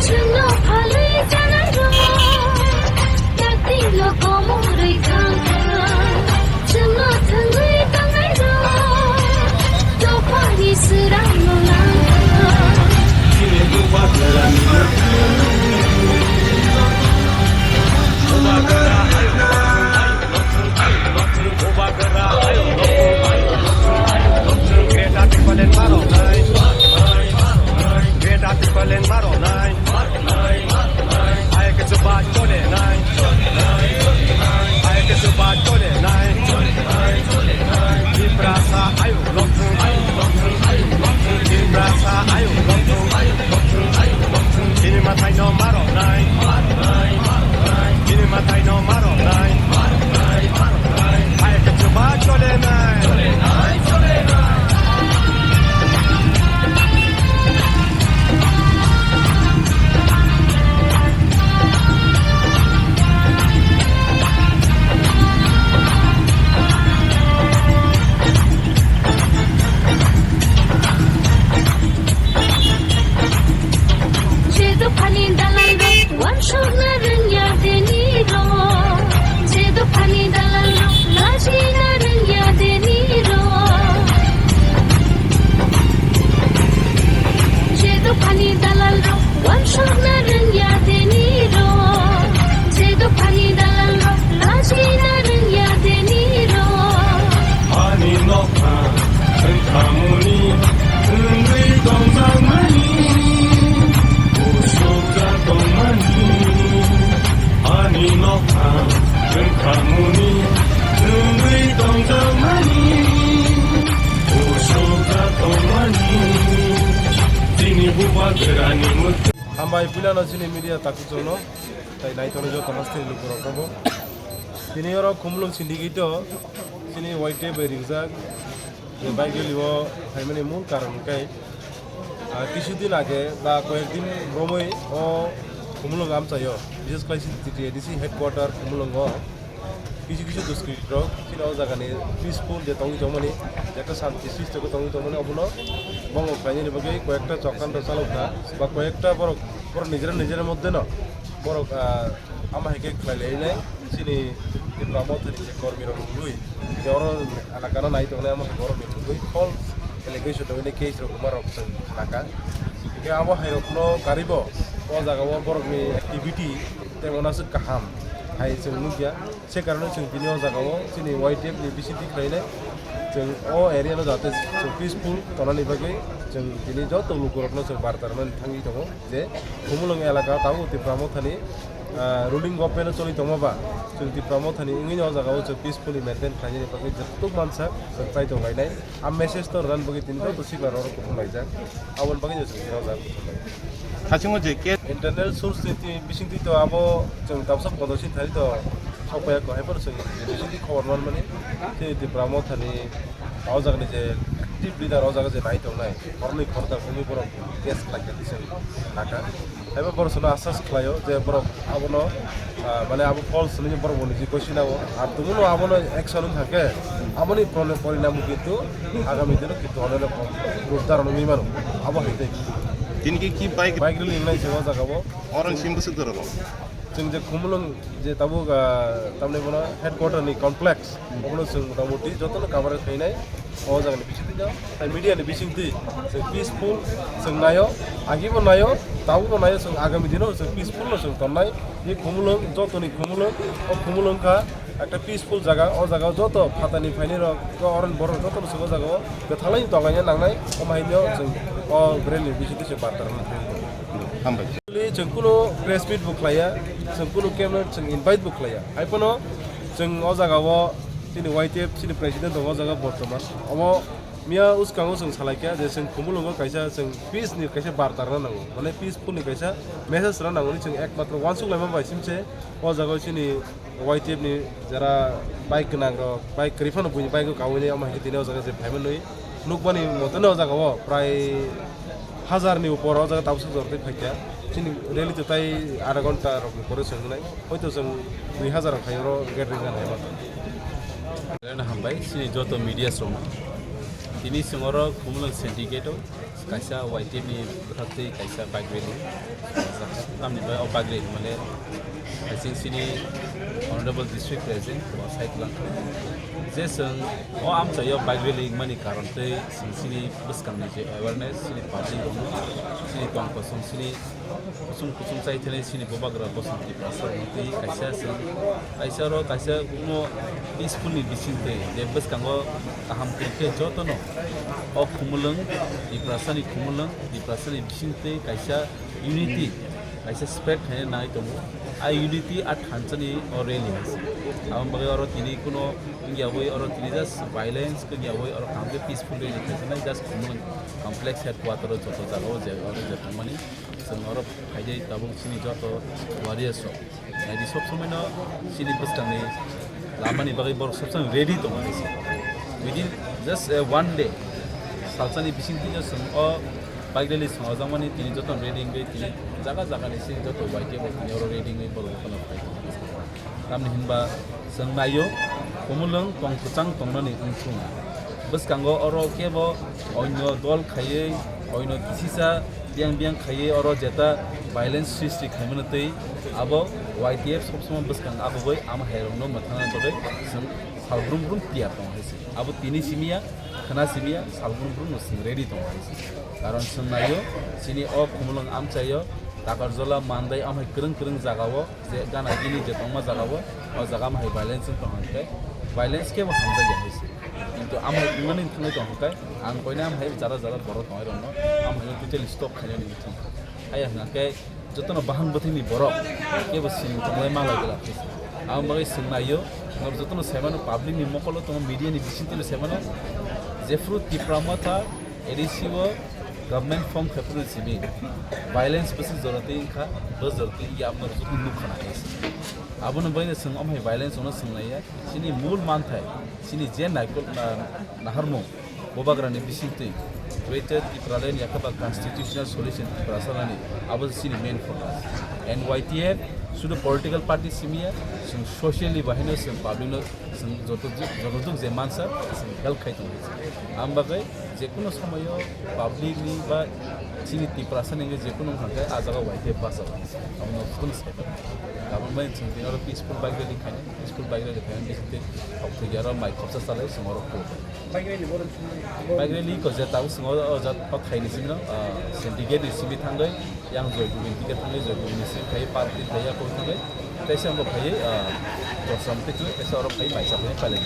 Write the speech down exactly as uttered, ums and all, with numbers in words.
Chwngno phalwi chanairok, taktiklo komorwi thangkha. Chwngno thwngwi tongnairok, dophani swrangno langkha. Greater Tipraland maronai. Greater Tipraland maronai. Hai khe chuba chole nai. Hai khe chuba chole nai. Tiprasa ayuk lok thung. Tiprasa ayuk lok thung. Chini mathai no maronai. Chini mathai no maronai. Hai khe chuba chole nai. Je dophani dalalrok wansukna rwngya deni rok. Je dophani dalalrok lajina rwngya deni rok. Je dophani dalalrok wansukna rwngya deni rok. Je dophani dalalrok lajina rwngya deni rok. Ani nokha wngkhamuni wngwi tongjakmani, usukjak tongmani. Ani nokha wngkhamuni wngwi tongjakmani, usukjak tongmani. Chini bubagrani mwthang. Hambai puilano chini media takhukchangno, tai naitokni joto hasteni lukurokno bo. Tini oro Khumulwng syndicate-o chini Y T F bai ringjak je bike rally-o phaimani mul karon hwnkhe, ah, kisu din age ba koyek din romwi o Khumulwng amchaio, bishes khlai chini T T A D C headquarter Khumulwngo kisu kisu duskriti rok chini o jagani peaceful je tongwi tongmani, je ekta shanti srishti tongwi tongmani, obono bongo khlainani bagwi koyekta chokranto chalokha ba koyekta borok, borok nijera nijera moddheno borok, ah, Amo hai khe khlai lai nai chini Tipra Mothani je kormi rok nugwi, je oro elaka no nai tongnai, amo hai borok ni nugwi false allegation rok, case rok rwma rok chwng khnakha. Hingkhe abo hai rok no karwi bo o jaga o borok ni activity tei mona swk kaham hai chwng nukya. Se karone chwng tini o jaga o chini Y T F ni bisingtwi khlai nai, chwng o area no jate chwng peaceful tonani bagwi chwng tini joto lukurok no chwng barta rwmani thangwi tongo. Je Khumulwng elaka tabuk Tipra Mothani, ah, ruling government choli tongma ba, chwng Tipra Mothani wngwi o jaga o chwng peacefully maintain khlainani bagwi joto mansa chwng chai tong lainai. A message to rwna bagwi tini joto sikla rok kuthum laijak. Aboni bagwi chwng tini o jaga kuthum lai. Hasingo je ke internal source ni twi bisingtwi to abo chwng tabsa podosi thari to thokpaiya ko, hai phano chwng bisingtwi khobor manmani tei Tipra Mothani o jagani je active leader o jaga je nai tongnai, hornwi khorda wngwi borok case khlaikha tei chwng naka. Haibo borok chwngno asas khlaio je borok abono, ah, mane abo false hwnwi borok bo niji gosinao. Ar tongmano abono action wngkha khe aboni pone-, porinamo kintu agami dino kintu onek rok rojda rok wngwi mano. Abo hai tei. Tini ki, ki bike? Bike rally wngnai se o jaga bo. Orang sim bwswk jora bo? Chwng je Khumulwng je tabuk, ah, tamni bono headquarter ni complex, obono chwng motamoti jotono cover khainai o jagani bisingtwi no. Tai media ni bisingtwi chwng peaceful chwng naio, agibo naio, tabukbo naio, chwng agami dino chwng peaceful no chwng tonnai. Ni Khumulwng, jotoni Khumulwng, o Khumulwng kha ekta peaceful jaga, o jaga o joto phatani phainai rok, o oroni borok jotono chwng o jaga o kwthalai tonglaina nangnai, omo hai no chwng o rally ni bisingtwi chwng barta rwna thangwi tongo. Hambai. Actually, chwng kuno press meet bo khlaiya, chwng kuno camera chwng invite bo khlaiya. Hai phano chwng o jaga o chini Y T F chini president tongo o jaga bortoman. Omo miya uskango chwng salaikha je chwng Khumulwngo kaisa chwng peace ni kaisa barta rwna nango. Mane peaceful ni kaisa message rwna nango hwnwi chwng ekmatro uansuk laima bai simse o jaga o chini Y T F ni jara bike gwnang rok, bike kwrwi phano buini bike o kaui nai, omo hai khe tini o jaga je phaimanwi nukmani mote no o jaga o prai hazar ni upor o jaga tabuk jora tei phaikha. Rally to tai ara ghonta rok ni pore swngnai. Hoito chwng dui hazar khai oro gathering jani hai mano. Rally hambai chini joto media rok. Tini chwng oro Khumulwng syndicate o kaisa Y T F ni bwkhaktwi kaisa bike rally. Tamni bai o bike rally male I think chini Honorable District President bo side langkha. Je chwng o amchaio bike rally wngmani karon tei chwng chini bwskangni je awareness, chini public rokno, chini tong kosong, chini kusum kusum chai thani chini bubagra bosong Tiprasa rokno twi kaisa chwng, kaisa oro kaisa kuno peaceful ni bisingtwi je bwskango kaham kwrwi khe jotono o Khumulwng, Tiprasa ni Khumulwng, Tiprasa ni bisingtwi kaisa unity, kaisa spread khaina nai tongo. A unity a thansa ni o rally hai se. Aboni bagwi oro tini kuno wngya bai oro tini just violence wngya bai oro kaham khe peaceful rally khaisa nai just Khumulwng complex headquarter o joto jaga o je oro je thangmani chwng oro phaidai tabuk chini joto warriors rok. Naidi sob somoi no chini bwskangni lamani bagwi borok sob somoi ready tongo hai se. Within just a one day, salsani bisingtwi no chwng o bike rally swngjak mani tini joto ready wngwi tini jaga jaga ni chini joto Y T F bo tini oro ready wngwi borok jotono phai tongo. Tamni hinba chwng naio, Khumulwng tong kwchang tongnani wngthung. Bwskango oro kebo oino dol khaiwi, oino kisisa biyang biyang khaiwi oro jeta violence srishti khaimano twi abo Y T F sob somoi bwskang abogwi ama hairokno mwthangna bagwi chwng salbrum brum tiyar tongo hai se. Abo tini simiya, khwna simiya, salbrum brum no chwng ready tongo hai se. Karon chwng naio, chini o Khumulwng amchaio, Takarjala, Mandai, amhai kwrwng kwrwng jagao, je gana gini je tongma jaga o, o jaga ma hai violence wng tong hwnkhe, violence khe bo hamjak ya hai se. Kintu amo wngmani thangwi tong hwnkhe, ang koina am hai jara jara borok tongwi rokno, am hai totally stop khainani wngwi thang. Hai hwnkhe jotono bahang bwthwini borok kebo siring tonglai ma lai bwla khe se. Amo bagwi swng naio, norok jotono saimano public ni mokolo tongo, media ni bisingtwi saimano, jephru Tipra Motha A D C o government form khaipuru simi violence bwswk jora twi wngkha, bo jora twi ya aboni rwchapni nukha na khe se. Abono baino chwng omo hai violence ono chwng naiya, chini mul manthai, chini je naikol, na-, naharmung, bubagrani bisingtwi Greater Tipraland yakhe ba constitutional solution Tiprasa nani, abo chini main focus. And Y T F sudu political party simiya, chwng socially bahaino chwng public no chwng joto ju-, joto juk je mansa chwng help khai tongo. Ang bagwi jekunu somoyo public ni ba chini Tiprasa ni wngwi jekunu wngkha khe ah jaga Y T F basa o. Amo no phone se. Abo mai chwng tini oro peaceful bike rally khainai, peaceful bike rally khainai bisingtwi thok thwi aro mai khopsa salai chwng oro phone. Bike rally ko je tabuk chwng oro o jat thok khaini simi no, ah, syndicate ni simi thangwi yang Joy Govind ticket thangwi Joy Govind ni simi khai party khai ya ko thangwi. Kaisa wngkha phaiwi, ah, Dosram tei chwng kaisa oro phaiwi maisa phaiwi pailai.